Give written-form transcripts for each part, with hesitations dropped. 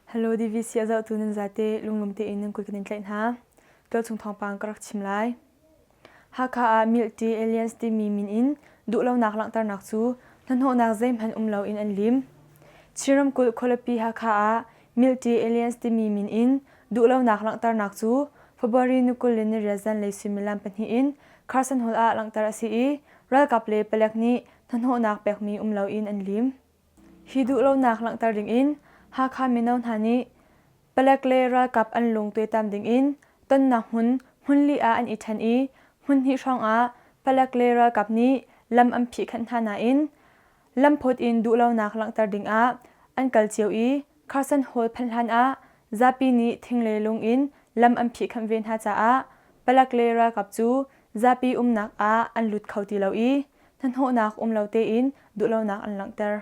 Hello DVC a zohtu nan zate lunglawm tein nan kut kan in tlaih hna. Tualchung thawngpang ka rak chim lai. Hakha ah Milti Aliens timi min in duhlonak langhternak cu hnahnawhnak zeihmanh um loin an lim. Chin ramkulh khualipi Hakha ah Milti Aliens timi min in duhlonak langhternak cu February ni 28 zanlei suimilam pahnih in Carson Hall ah langhter a si i ralkap le palek nih hnahnawhnak pekmi um loin an lim. Hi duhlonak langhter dingin Hakha mino hna nih palek le ralkap an lung tuaitam dingin tonnak hmun hmunli ah an i ṭhen i hmunhnih hrawngah palek le ralkap nih lam an phihkhanh hna nain lamphawt in duhlonak langhter dingah an kal cio i Carson Hall phanh hlan ah zapi nih thing le lung in lam an phihkhanh ve hna caah palek le ralkap cu zapi umnak ah an lut kho ti lo i hnahnawhnak um lo tein duhlonak an langhter.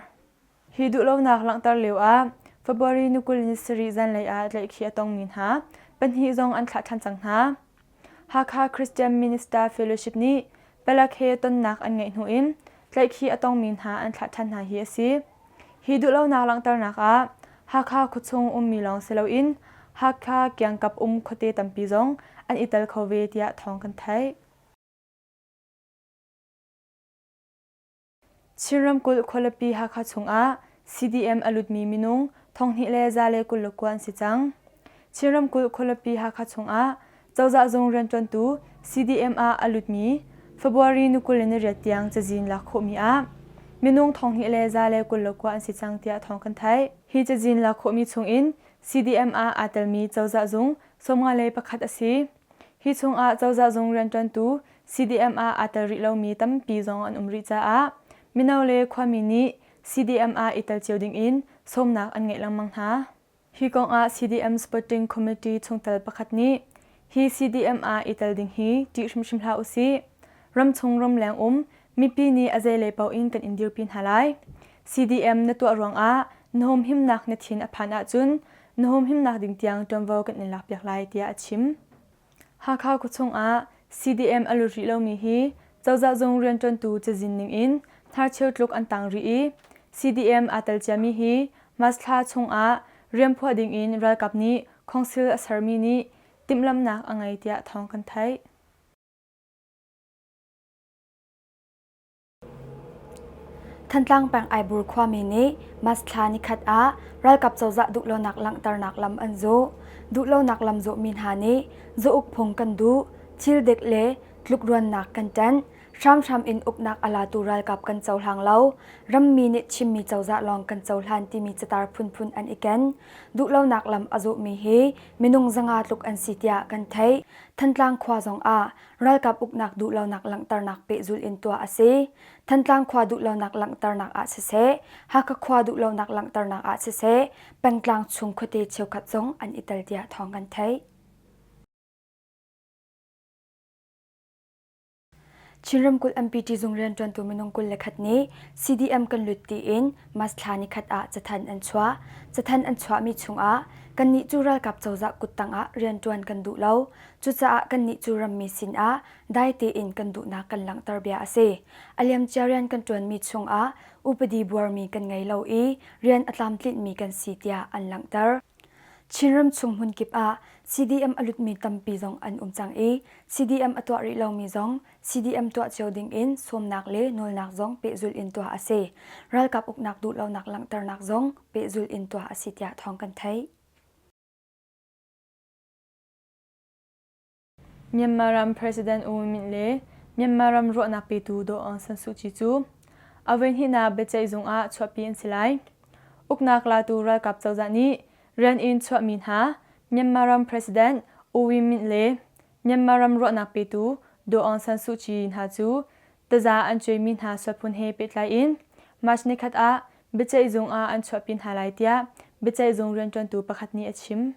Hi duhlonak langhter lio ah February ni 27 zanlei ah tlaihkhih a tongmi hna pahnih zong an thlah ṭhan cang hna. Hakha Christian Minister Fellowship nih palek he tonnak an ngeih hnu in tlaihkhih a tongmi hna an thlah ṭhan hna hi a si. Hi duhlonak langhternak ah Hakha khuachung ummi lawng si loin Hakha kiangkap um khuate tampi zong an i tel kho ve tiah thawng kan theih. Chin ramkulh khualipi Hakha chungah CDM a lutmi minung 2129 an si cang. Chin ramkulh khualipi Hakha chungah cozah zung rianṭuantu CDM ah a lutmi February ni 28 tiang cazin lak khawhmi ah minung 2129 an si cang tiah thawng kan theih. Hi cazin lak khawhmi chungin CDM ah aa telmi cozah zung 51 a si. Hi chungah cozah zung rianṭuantu CDM ah aa tel rih lomi tampi zong an um rih caah mino le khuami nih CDM ah i tel cio dingin sawmnak an ngeih lengmang hna. Hi kong ah CDM Supporting Committee chungtel pakhat nih hi CDM ah i tel ding hi ṭih hrimhrim hlah usih. Ramchung ramleng um mipi nih a zeilei paoh in kan in dirpi hna lai. CDM na tuah ruangah na humhimnak na thin a phan ahcun na humhimnak ding tiang ṭuanvo kan in lakpiak lai tiah a chim. Hakha khuachung ah CDM a lut rih lomi hi cozah zung rianṭuantu cazin ning in hnarcheu tluk an tang rih i CDM aa tel ciami hi March thla chung ah rian phuah ding in ralkap nih khawngsil a sermi nih timhlamhnak a ngei tiah thawng kan theih. Thantlang peng Aibur khuami nih March thla nikhat ah ralkap cozah duhlonak langhternak lam an zawh. Duhlonak lam zawhmi hna nih zauk phung kan duh, thil dik le tlukruannak kan ṭanh, hramhram in uknak a latu ralkap kan cohlang lo, rammi nih chimmi cozah lawng kan cohlan timi catar phunphun an i ken. Duhlonak lam a zawhmi hi minung zanga tluk an si tiah kan theih. Thantlang khua zong ah ralkap uknak duhlonak langhternak pehzulh in tuah a si. Thantlang khua duhlonak langhternak ah siseh, Hakha khua duhlonak langhternak ah siseh, pengtlang chung khuate cheukhat zong an i tel tiah thawng kan theih. Chin ramkulh MPT zung rianṭuantu minung 21 nih CDM kan lut tiin March thla nikhat ah cathanh an chuah. Cathanh an chuahmi chungah kannih cu ralkap cozah kuttang ah rianṭuan kan duh lo. Cucaah kannih cu rammi sinah dai tein kan duhnak kan langhter bia a si. A liamcia rian kan ṭuanmi chungah upadi buarmi kan ngei lo i rian a tlamtlinhmi kan si tiah an langhter. Chinram chung hmunkip ah CDM a lutmi tampi zong an um cang i CDM a tuah rih lomi zong CDM tuah cio dingin sawmnak le nawlnak zong pehzulh in tuah a si. Ralkap uknak duhlonak langhternak zong pehzulh in tuah a si tiah thawng kan theih. Myanmar ram President U Win Myint le Myanmar ram ruahnak petu Daw Aung San Suu Kyi cu a voihnihnak biaceih zung ah chuahpi an si lai. Uknak latu ralkap cozah nih rian in chuahmi hna Myanmar ram President U Win Myint le Myanmar ram ruahnak petu Daw Aung San Suu Kyi hna cu taza an cuaimi hna sualphun he pehtlai in March nikhat ah biaceih zung ah an chuahpi hna lai tiah biaceih zung rianṭuantu pakhat nih a chim.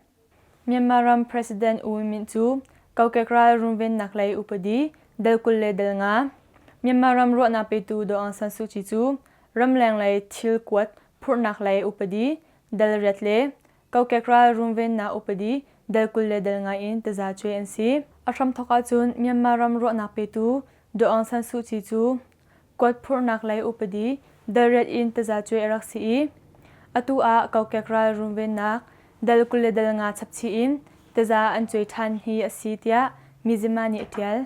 Myanmar ram President U Win Myint cu kokek ral runvennak lei upadi dal 25, Myanmar ram ruahnak petu Daw Aung San Suu Kyi cu ramleng lei thil kuat phurhnak lei upadi dal 8 le kokek ral runvennak upadi dal 25 in taza cuai an si. A hramthawk ahcun Myanmar ram ruahnak petu Daw Aung San Suu Kyi cu kuat phurhnak lei upadi dal 8 in taza cuai a rak si i atu ah kokek ral runvennak Dal 20 le dal nga chapchih in taza an cuai ṭhan hi a si tiah Mizzima nih a ṭial.